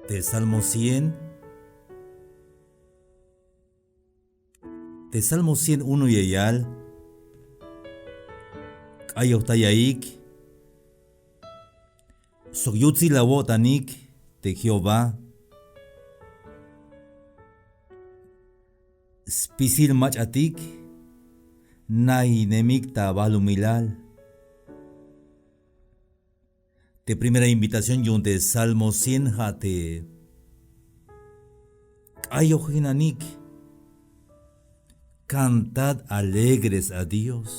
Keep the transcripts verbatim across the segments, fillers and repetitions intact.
Te Salmo cien, te Salmo cien uno ya yal: K'ayojtayaik sok yutsil awo'tanik te Jehová, spisil mach'atik, nainemik ta balumilal. Te primera invitación yu'un te Salmo cien ja' te k'ayojinanik. Cantad alegres a Dios,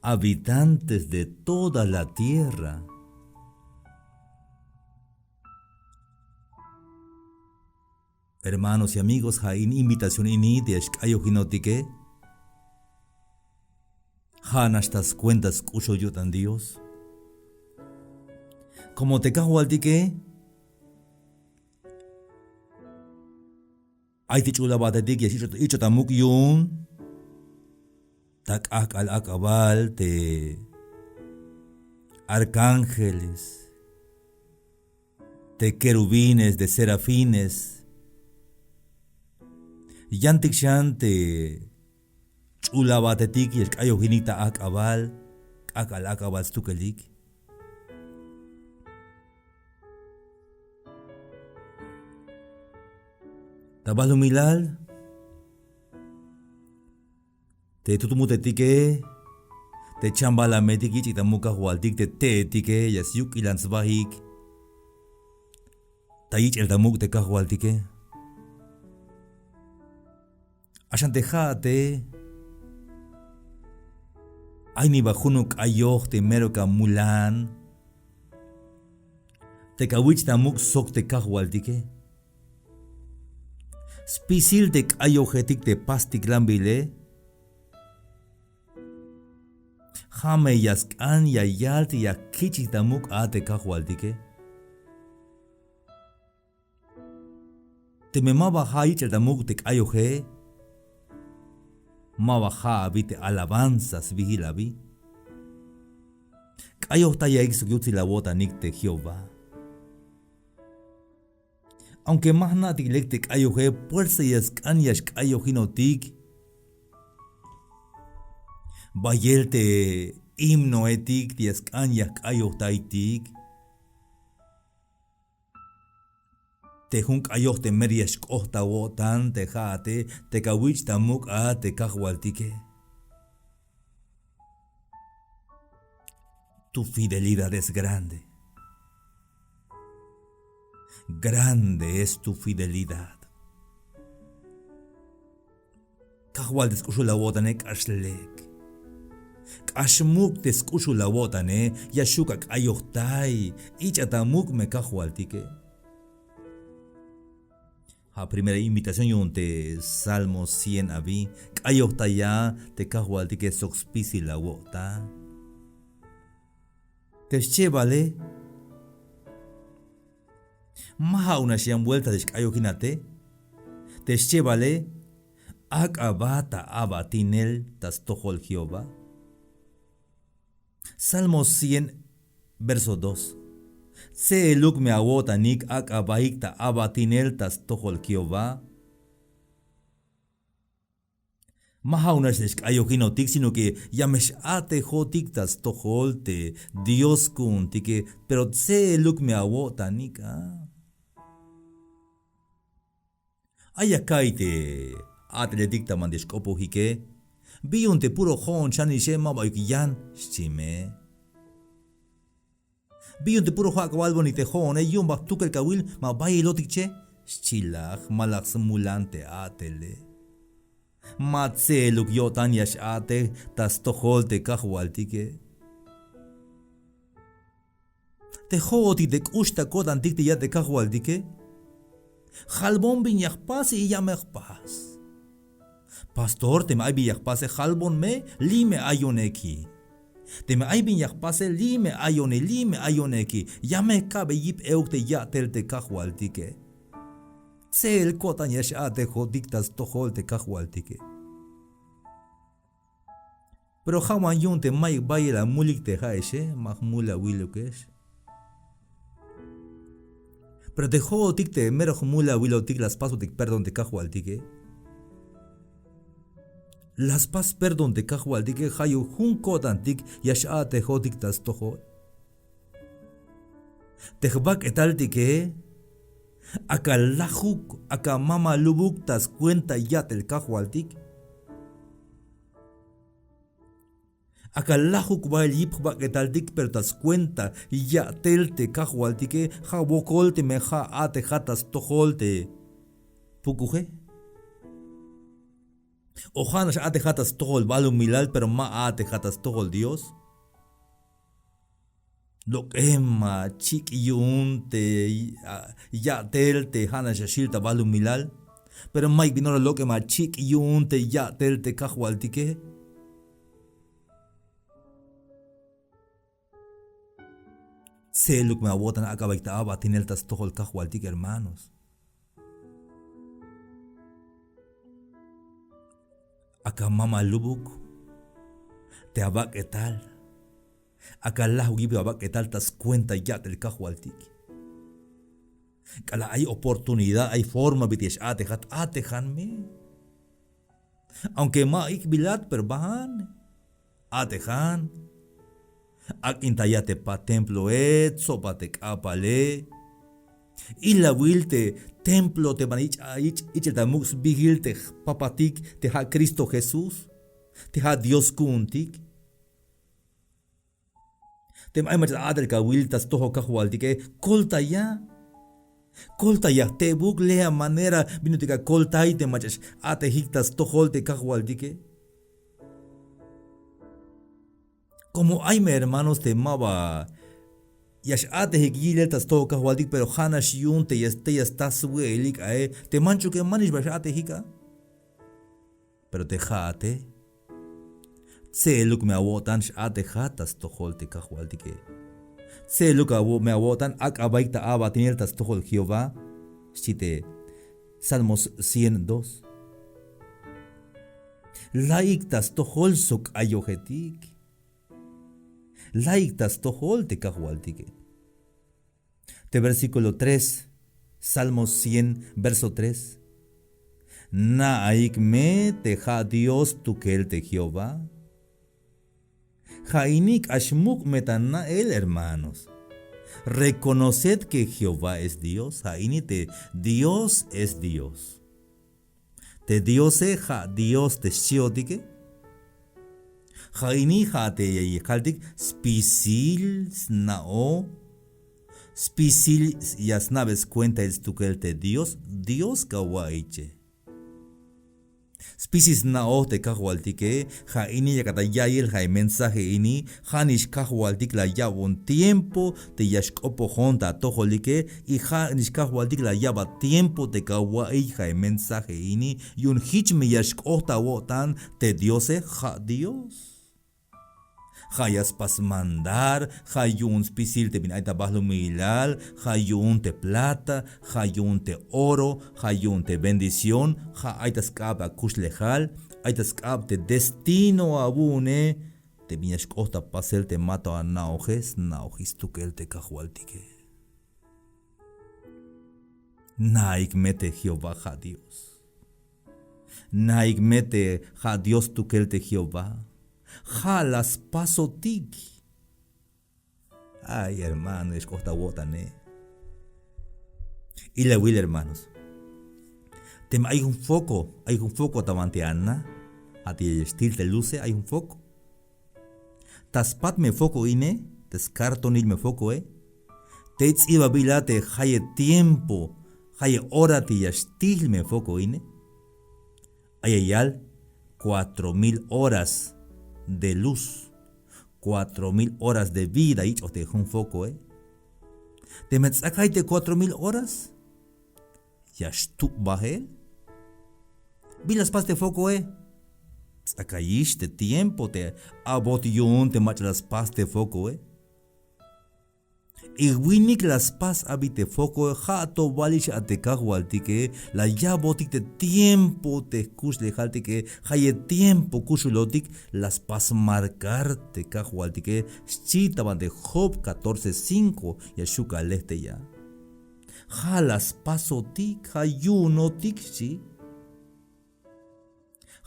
habitantes de toda la tierra. Hermanos y amigos, ja' in invitación ini te ya xk'ayojinotike. Ja' nax ta skuenta sk'uxul yo'tan Dios. Como te Kajwaltike ay te ch'ul abatetik ya x-ich'ot ta muk' yu'un ta k'ajk'al ak'abal te arcángeles, te querubines, te serafines. Yantik xan te ch'ul abatetik ya xk'ayojinik ta ak'abal, k'ajk'al ak'abal stukelik. Ta balumilal te tutmutetike, te chambalametik yich'ik ta muk' Kajwaltik, te te'etike ya syuk'ilan sbajik ta yich'el ta muk' te Kajwaltike. Axan te ja'ate ay niba junuk k'ayoj te mero ka mulan te ka wich' ta muk' sok te Kajwaltike. Spisil te k'ayojetik te pastiklanbile, ja' me ya sk'an ya yal te ya kich'ik ta muk' a te Kajwaltike. Teme ma ba ja' yich'el ta muk' te k'ayoje, ma ba ja' abi te alabanza sbiil abi. K'ayojtayaik sok yutsil awo'tanik te Jehová. Aunque ma jna'tik lek te k'ayoje, puersa ya sk'an ya xk'ayojinotik. Bayel te himnoetik te ya sk'an ya jk'ayojtaytik. Te jun k'ayoj te mero ya xk'ot ta awo'tan te ja'ate, te ka wich' ta muk' a te Kajwaltike. Tu fidelidad es grande. Grande es tu fidelidad. Kajwal te sk'uxul awo'tane k'ax lek. K'ax muk' te sk'uxul awo'tane, ya xju' ak'ayojtay, ich'a ta muk' me Kajwaltike. Ja' primera invitación yu'un te Salmo cien abi, k'ayojtaya te Kajwaltike sok spisil awo'tan. Te schebale, ma ja'uk nax yan vuelta te xk'ayojinate. Te schebale, ak'a aba ta abatinel ta stojol Jehová. Salmo cien, verso dos. Tse'eluk me awo'tanik ak'a abaik ta abatinel ta stojol Jehová. Ma ja'uk nax te xk'ayojinotik, sino que ya me x-a'tejotik ta stojol te Dios ku'untike, pero tse'eluk me awo'tanik a. Ay ya ka'iy te a'teletik ta banti xk'opojike. Bi yu'un te puro jo'on xanixe, ma bayuk yan, xchi me. Bi yu'un te puro ja' k'albonik te jo'one, yu'un ba jtukel kawil, ma bayelotik che, xchi laj, ma laj smulan te a'tele. Ma tse'eluk yo'tan ya x-a'tej ta stojol te Kajwaltike. Te jo'otik te k'ux ta ko'tantik te ya'tel te Kajwaltike. Jalbon bin ya jpas y ya me jpas. Pastor, teme ay bin ya jpase, jalbon me, li' me ayon eki. Teme ay bin ya jpase, li' me ayone, li' me ayon eki. Ya me jka'be yip euk te ya'tel te Kajwaltike. Tse'el ko'tan ya x-a'tejotik ta stojol te Kajwaltike. Pero ja' wan yu'un te mayuk bayel amulik te ja'exe, ma jmul awilukex. Pero te jo'otik te mero jmul awilotik la spasotik perdón te Kajwaltike. La spas perdón te Kajwaltike, ja' yu'un jun ko'tantik ya x-a'tejotik ta stojol. Te jbak'etaltike ak'a lajuk, ak'a mamalubuk ta scuenta ya'tel Kajwaltik. Ak'a lajuk bael yip jbak'etaltik, pero ta scuenta ya'tel te Kajwaltike, ja' wokol teme ja' a'tejat ta stojol te pukuje. O ja'nax a'tejat ta stojol balumilal, pero ma a'tejat ta stojol Dios. Lok'em achik' yu'un te, a, ya'tel te ja'nax ya xil ta balumilal. Pero mayuk bin ora lok'em achik' yu'un te ya'tel te Kajwaltike. Tse'eluk me awo'tan ak'abaik ta abatinel ta stojol Kajwaltik, hermanos. Ak'a mamalubuk te abak'etal. Ak'a lajuk yip abak'etal ta scuenta ya'tel Kajwaltik. K'alal ay oportunidad, ay forma bit'il ya x-a'tejat, a'tejan me. Aunque ma ik'bilat, pero baan. A'tejan. Ak'intaya te pat temploe, tsoba te k'apale. Ilawil te templo te ban ich', ich', ich'el ta muk' sbiil te jpapatik, te ja' Cristo Jesús, te ja' Dios ku'untik. Teme ay mach'a a'tel kawil ta stojol Kajwaltike, koltaya. Koltaya jtebuk, lea manera bin ut'il akoltay te mach'a x-a'tejik ta stojol te Kajwaltike. Como ay me hermanos te maba ya x-a'tejik yilel ta stojol Kajwaltik, pero ja'nax yu'un te ya, te ya sta swe'elik ae, te manchuke manix ba x-a'tejik a. Pero te ja'ate, tse'eluk me awo'tan x-a'tejat ta stojol te Kajwaltike. Tse'eluk awo-, me awo'tan ak'abaik ta abatinel ta stojol Jehová, xchi te Salmos ciento dos. La'ik ta stojol sok ayojetik. La'ik ta stojol te Kajwaltike. Te versículo tres, Salmos cien, verso tres. Na'aik me te ja' Dios stukel te Jehová. Ja' ini k'ax muk' me ta na'el, hermanos. Reconoced que Jehová es Dios. Ja' ini te Dios es Dios. Te Diose ja' Dios te xchiotike. Ja' ini ja' te ya yikaltik spisil, sna'oj, spisil ya sna'be skuentail stukel te Dios, Dios ka wa'iche. Spisil sna'oj te Kajwaltike, ja' ini yakat ta ya'iyel ja' mensaje ini, ja'nix Kajwaltik la ya'bon tiempo te ya xk'opojon ta atojolike, y ja'nix Kajwaltik la ya'bat tiempo te ka wa'iy ja' mensaje ini, yu'un jich me ya xk'ot awo'tan te Diose ja' Dios. Ja' ya spas mandar, ja' yu'un spisil te bin ay ta balumilal, ja' yu'un te plata, ja' yu'un te oro, ja' yu'un te bendición, ja' ay ta sk'ab akuxlejal, ay ta sk'ab te destino awu'une, te bin ya xk'ot ta pasel te ma to ana'oje, sna'ojix stukel te Kajwaltike. Na'ik me te Jehová ja' Dios. Na'ik me te ja' Dios stukel te Jehová. Ja' la spasotik. Ay, hermano, ya xk'ot awo'tane. Ilawil, hermanos. Teme ay jun foco, ay jun foco ta banti ana. Ja' te ya xtil te luze, ay jun foco. Ta spat me foco ine, te skartonil me focoe. Te ts'ibabil a te jayeb tiempo, jayeb ora te ya xtil me foco ine. Ay ya yal cuatro mil horas de luz, cuatro mil horas de vida yich'oj te jun focoe. Teme ts'akay te cuatro mil horas, ya xtub bael. Bin la spas te focoe. Ts'akayix te tiempo te abot yu'un te mach'a la spas te focoe. Y winik la spas abi te focoe, ja' to balix a te Kajwaltike, la yabotik te tiempo te jkuxlejaltike, jayeb tiempo kuxulotik, la spas marcar te Kajwaltike, xchi ta banti Job catorce cinco, ya xju' kalej te ya. Ja' la spasotik, ja' yu'unotik xchi.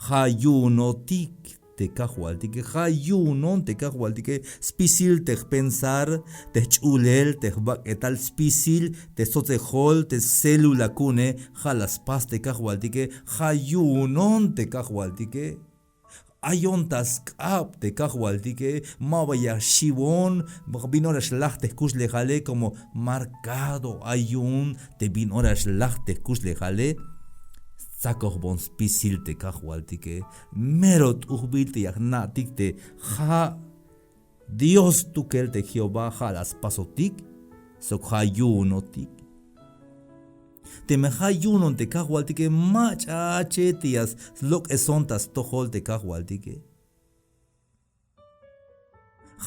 Ja' yu'unotik te kajwaltike, ja' yu'unon te kajwaltike. Spisil te jpensar, te jch'ulel, te jbak'etal, spisil te stsotsejol, te célula ku'une. Ja' la spas te kajwaltike, ja' yu'unon te kajwaltike. Ayon ta sk'ab te kajwaltike, ma ba ya xiwon bin ora xlaj te jkuxlejale, como marcado ay yu'un te bin ora xlaj te jkuxlejale. Stsakojbon spisil te kajwaltike. Mero t'ujbil te ya jna'tik te ja' Dios stukel te Jehová ja' la spasotik sok ja' yu'unotik. Teme ja' yu'unon te kajwaltike, mach'a che te ya slok'eson ta stojol te kajwaltike.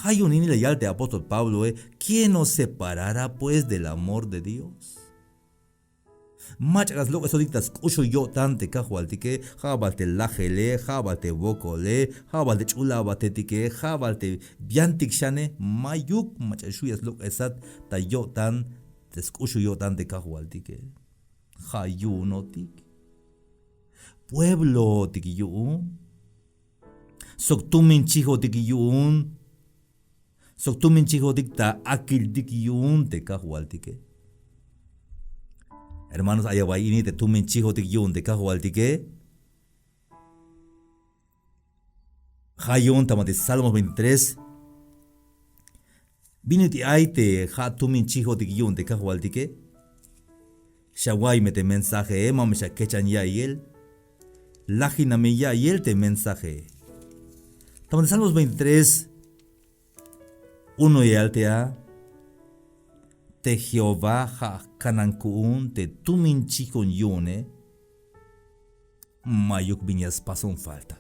Ja' yu'un ini la yal te apóstol Pabloe: ¿Quién nos separará pues del amor de Dios? Mach'a la slok'esotik ta sk'uxul yo'tan te kajwaltike, ja' bal te lajele, ja' bal te wokole, ja' bal te ch'ul abatetike, ja' bal te yantik xane. Mayuk, mach'a xju' ya slok'esat ta yo'tan, te sk'uxul yo'tan te kajwaltike. Ja' yu'unotik. Pueblootik yu'un. Sok tumin chijotik yu'un. Sok tumin chijotik ta akiltik yu'un te kajwaltike. Hermanos, ay awa'y ini te tumin chijotik yu'un te kajwaltike. Ja' yu'un ta banti Salmos veintitrés. Bin ut'il ay te ja' tumin chijotik yu'un te kajwaltike. Xawa'iy me te mensajee, ma me xakechan ya'iyel. Lajina me ya'iyel te mensajee. Ta banti Salmos veintitrés, uno ya yal te a: Te Jehová ja' jkanan ku'un te tumin chijon yu'une. Mayuk bin ya spason falta.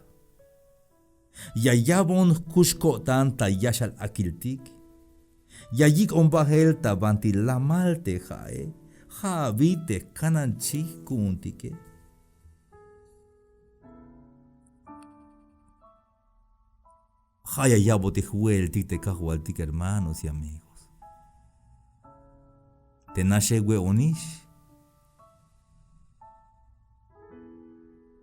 Ya ya'bon jkux ko'tan ta yaxal akiltik. Ya yik'on bajel ta banti lamal te ja'e. Ja' abi te jkanan chij ku'untike. Ja' ya ya'botik jwe'eltik te kajwaltik, hermanos y amigos. Te naxe we'onix.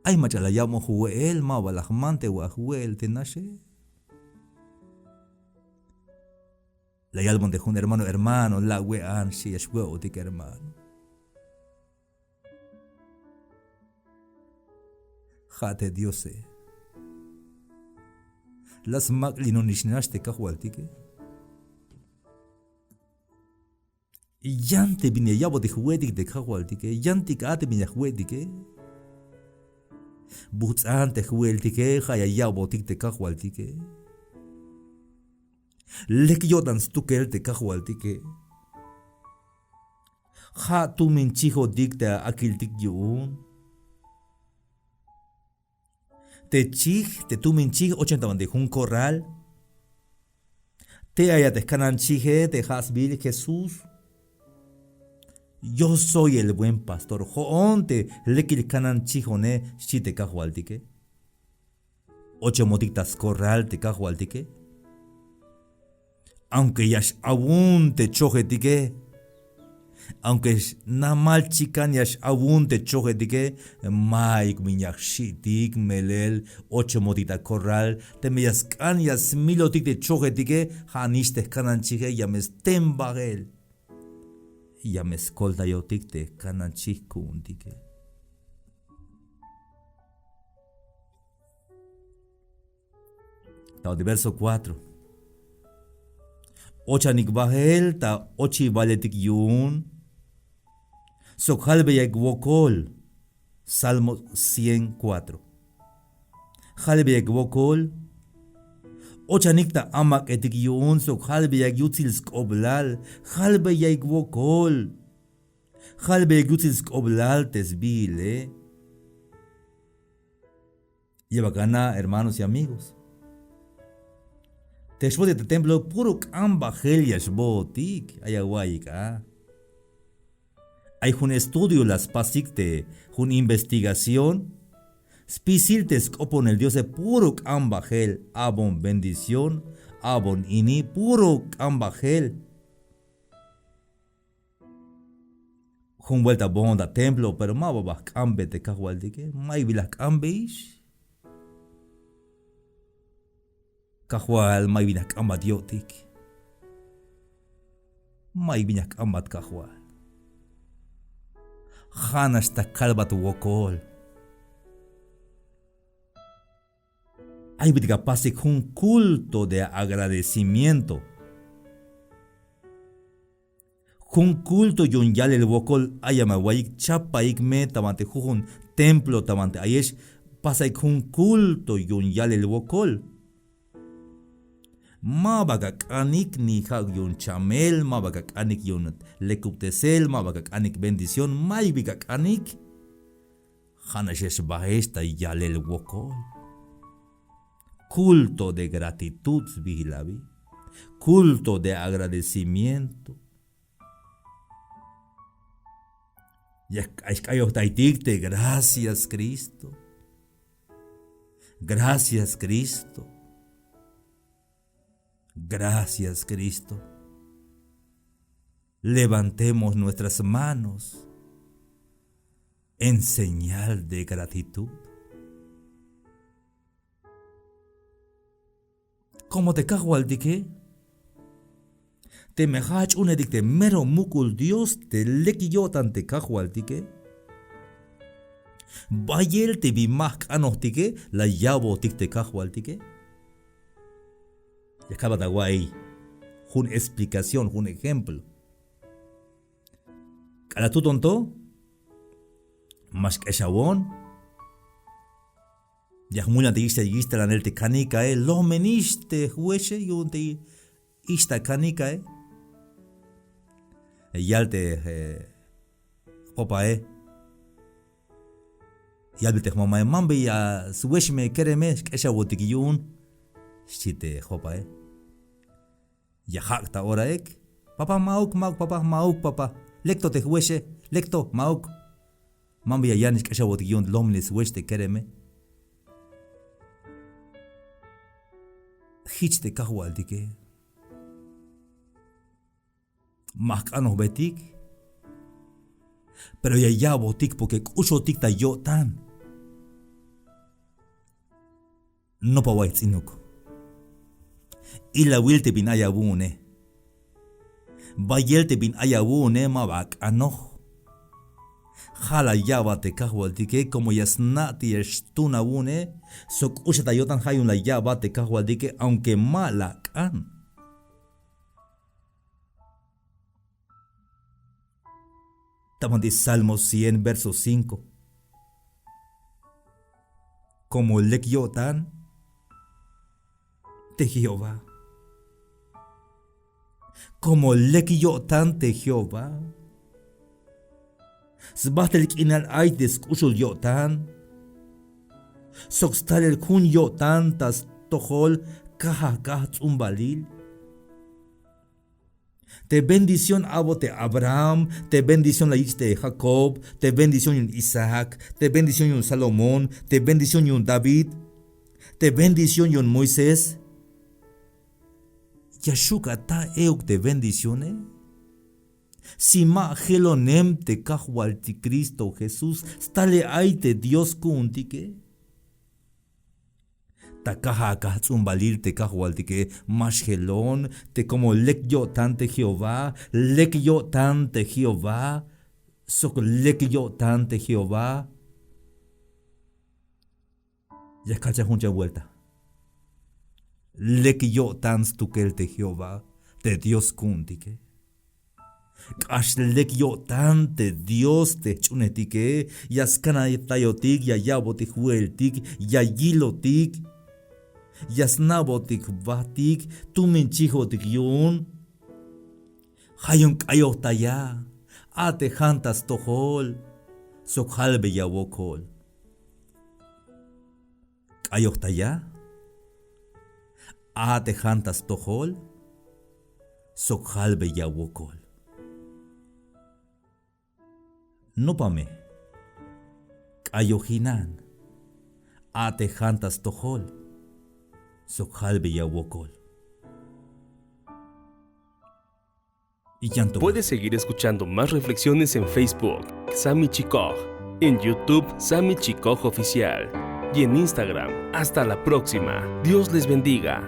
Ay mach'a la ya'bon jwe'el, ma ba la jman te wa' jwe'el te naxe. La yalbon te jun hermano: hermano, la' we'an xchi, ya xwe'otik hermano. Ja' te Diose. La smak'linonix nax te kajwaltike. Yan te bin ya ya'botik jwe'tik te kajwaltike, yantik a te bin ya jwe'tike. Bujts'an te jwe'eltike, ja' ya ya'botik te kajwaltike. Lek yo'tan stukel te kajwaltike. Ja' tumin chijotik te akiltik yu'un. Te chij, te tumin chij, ochem ta banti jun corral. Te ay a te jkanan chije, te ja' sbiil Jesús. Yo soy el buen pastor. Jo'on te lekil kanan chijone, xchi te kajwaltike. Ochemotik ta scorral te kajwaltike. Aunque ya x-awun te chojetike, aunque namal chikan ya x-awun te chojetike, mayuk bin ya jxi'tik, melel ochemotik ta corral. Teme ya sk'an ya smilotik te chojetike, ja'nix te jkanan chije, ya me sten bajel. Ya me skoltayotik te jkanan chij ku'untike. Ta verso cuatro. Ochanik bajel ta ochibaletik yu'un sok jalbeyaik wokol. Salmo cien cuatro. Jalbeyaik wokol. Ochanik ta amak'etik yu'un sok jalbeyaik yutsil sk'oblal. Jalbeyaik wokol. Jalbeyaik yutsil sk'oblal te sbiile. Ya bal ana', hermanos y amigos, te xbotik te templo puro k'an bajel ya xbotik. Ay awa'iyik a. Ay jun estudio la spasik te jun investigación. Spisil te sk'oponel Diose puro k'an bajel, a'bon bendición, a'bon ini, puro k'an bajel. Jun vuelta boon ta templo, pero ma ba ba jk'ambe te kajwaltike, ma'yuk bin la jk'ambeix. Kajwal, ma'yuk bin la jk'ambat yo'tik. Ma'yuk bin la jk'ambat, Kajwal. Ja' nax ta kalbat wokol. Ay bit'il a pasik jun culto de agradecimiento. Jun culto yu'un yalel wokol, ay a me awa'iyik, chapaik me ta banti jujun templo ta banti ayex, pasaik jun culto yu'un yalel wokol. Ma ba ka k'anik ni ja' yu'un chamel, ma ba ka k'anik yu'un lekubtesel, ma ba ka k'anik bendición, ma'yuk bi ka k'anik. Ja' nax ya xbaex ta yalel wokol. Culto de gratitud sbiil abi. Culto de agradecimiento. Ya xk'ayojtaytik te gracias, Cristo. Gracias, Cristo. Gracias, Cristo. Levantemos nuestras manos en señal de gratitud. Como te kajwaltike, teme ja' jch'uunetik te mero muk'ul Dios, te lek yo'tan te kajwaltike, bayel te bin ma jk'anojtike la ya'botik te kajwaltike. Ya kalbat awa'iy jun explicación, jun ejemplo. K'alal tuton to, ma xk'exawon. Ya jmul yan te yixtalanel te kanikae, lojmenix te jwexe yu'un te ix ta kanikae. Yal te jpapae, yalbil te jmamae: "Mambe ya swex me kereme, xk'exawotik yu'un", xchi te jpapae. Ya jak' ta ora ek: "Papá, ma'uk, ma'uk, papá, ma'uk, papá. Lek to te jwexe, lek to, ma'uk. Mambe ya yan xk'exawotik yu'un lomli swex te kereme". Jich te kajwaltike. Ma jk'anojbetik, pero ya ya'botik porque k'uxotik ta yo'tan. Nopa way jts'inuk. Ilawil te bin ay awu'une. Bayel te bin ay awu'une ma ba ak'anoj. Ja' la ya'bat te kajwaltike, como ya sna' te ya xtun awu'une, sok k'uxat ta yo'tan, ja' yu'un la ya'bat te kajwaltike aunque ma la ak'an. Ta banti Salmo cien, verso cinco. Como lek yo'tan te Jehová. Como lek yo'tan te Jehová. Sbajtel k'inal ay te sk'uxul yo'tan. Sok stalel jun yo'tan ta stojol kajakaj ts'umbalil. Te bendición a'bot te Abraham, te bendición la yich' te Jacob, te bendición yu'un Isaac, te bendición yu'un Salomón, te bendición yu'un David, te bendición yu'un Moisés. Ya xju' ka ta euk te bendicióne. Si ma jelonem te kajwaltik Cristo Jesús, stale ay te Dios ku'untike. Ta kaja' kajts'umbalil te kajwaltike, ma xjelon te como lek yo'tan te Jehová, lek yo'tan te Jehová, sok lek yo'tan te Jehová. Ya kalchan jun cheb vuelta. Lek yo'tan stukel te Jehová, te Dios ku'untike. K'ax lek yo'tan te Dios te jch'uunejtike, ya skanatayotik, ya ya'botik jwe'eltik, ya yilotik, ya sna'botik jbajtik, tumin chijotik yu'un. Ja' yu'un k'ayojtaya, a'tejan ta stojol, sok jalbeya wokol. K'ayojtaya, a'tejan ta stojol, sok jalbeya wokol. Nopame, k'ayojinan, a'tejan ta stojol, sok jalbeya wokol. y yanto. Puedes seguir escuchando más reflexiones en Facebook, Sami Chikoj, en YouTube, Sami Chikoj Oficial, y en Instagram. Hasta la próxima. Dios les bendiga.